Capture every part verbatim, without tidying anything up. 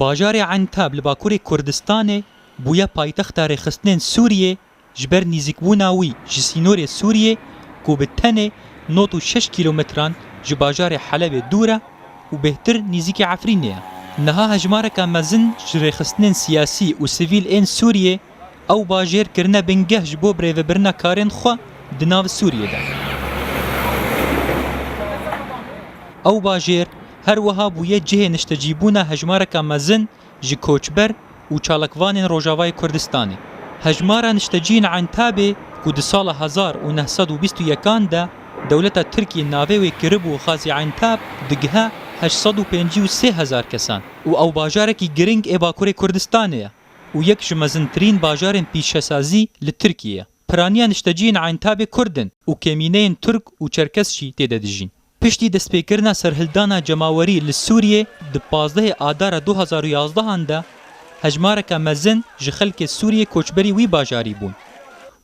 Bajarê Entab li Bakurê Kurdistanê bûye paytexta rêxistinên Sûriyê, ji ber nîzîkbûna wî ji sînorê Sûriyê ku bi tenê nod û şeş kîlometran ji bajarê Helebê dûr e û bêhtir nîzîkî Efrînê ye. Niha hejmareka mezin ji rêxistinên siyasî û sivîl ên Sûriyê ew bajêr kirine bingeh ji bo birêvebirina karên xwe di nav Sûriyê de. Ew bajêr her wiha bûye cihê niştecîbûna hejmareka mezin ji koçber û çalakvanên Rojavayê Kurdistanê. Hejmara nişteciyên Entabê ku di sala hezar û neh sed û bîst û yekan de dewleta Tirkiyê navê wê kiribû Xazî Entab digihe heşt sed û pêncî û sê hezar kesan û ew bajarekî giring ê Bakurê Kurdistanê ye û yek ji mezintirîn bajarên pîşesazî li Tirkiyê ye. Piraniya nişteciyên Entabê Kurd in û kêmîneyên Tirk û Çerkes jî tê de dijîn. Piştî destpêkirina serhildana cemawerî li Sûriyê di pazdehê Adara du hazar û yazdehan de hejmareke mezin ji xelkê Sûriyê koçberî wî bajarî bûn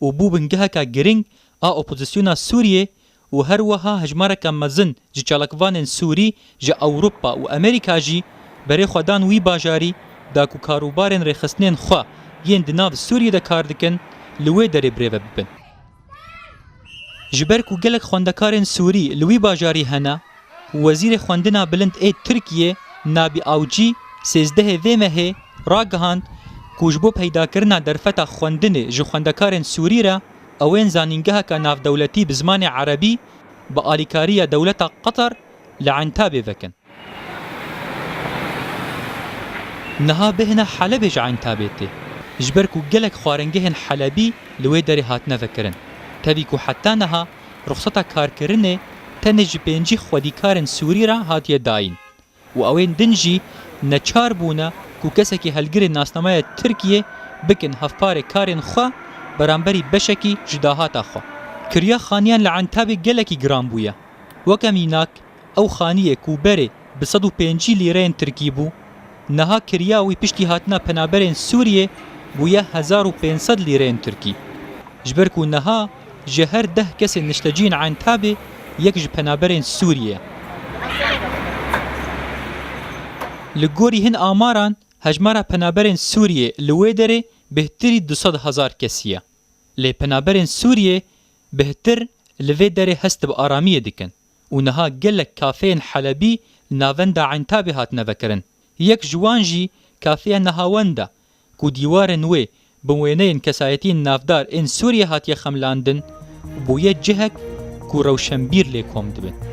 û bû bingeheka giring a opozisyona Sûriyê û her wiha hejmareke mezin ji çalakvanên Sûrî ji Ewropa û Amerîka jî berê xwe dan wî bajarî da ku karûbarên rêxistinên xwe yên di nav Sûriyê de kar dikin li wê derê birêve bibin. Ji ber ku gelek xwendekarên Sûrî li wî bajarî hene, Wezîrê Xwendina Bilind ê Tirkiyê Nabi Avcî sêzdehê vê mehê ragihand ku ji bo peydakirina derfeta xwendinê ji xwendekarên Sûrî re ew ên zanîngeheka navdewletî bi zimanê erebî bi alîkariya dewleta Qatar li Entabê vekin. Niha bêhna Helebê ji Entabê tê, ji ber ku gelek xwarengehên Helebî li wê derê hatine vekirin. Tevî ku heta niha ruxseta karkirinê tenê ji pêncî xwedîkarên Sûrî re hatiye dayîn û ew ên din jî neçar bûne ku kesekî helgirê nasnameya Tirkiyê bikin hevparê karên xwe beramberî beşekî ji dahata xwe. Kiriya xaniyan li Entabê gelekî giran bûye. Weke mînak, ew xaniyê ku berê bi sed û pêncî lîreyên Tirkî bû, niha kiriya wî piştî hatina penaberên Sûriyê bûye hezar û pênc sed lîreyên Tirkî. Ji ber ku niha ji her deh kesên nişteciyên Entabê yek ji penaberên Sûriyê ye. Li gorî hin amaran, hejmara penaberên Sûriyê li wê derê bêhtirî du sed hezar kesî ye. Lê penaberên Sûriyê bêhtir li vê derê hest bi aramiyê dikin û niha gelek kafeyên Helebî li navenda Entabê hatine vekirin. Yek ji wan jî kafeya Nehawend e ku dîwarên wê bi wêneyên kesayetiyên navdar ên Sûriyê hatiye xemilandin û bûye cihek ku rewşenbîr lê kom dibin.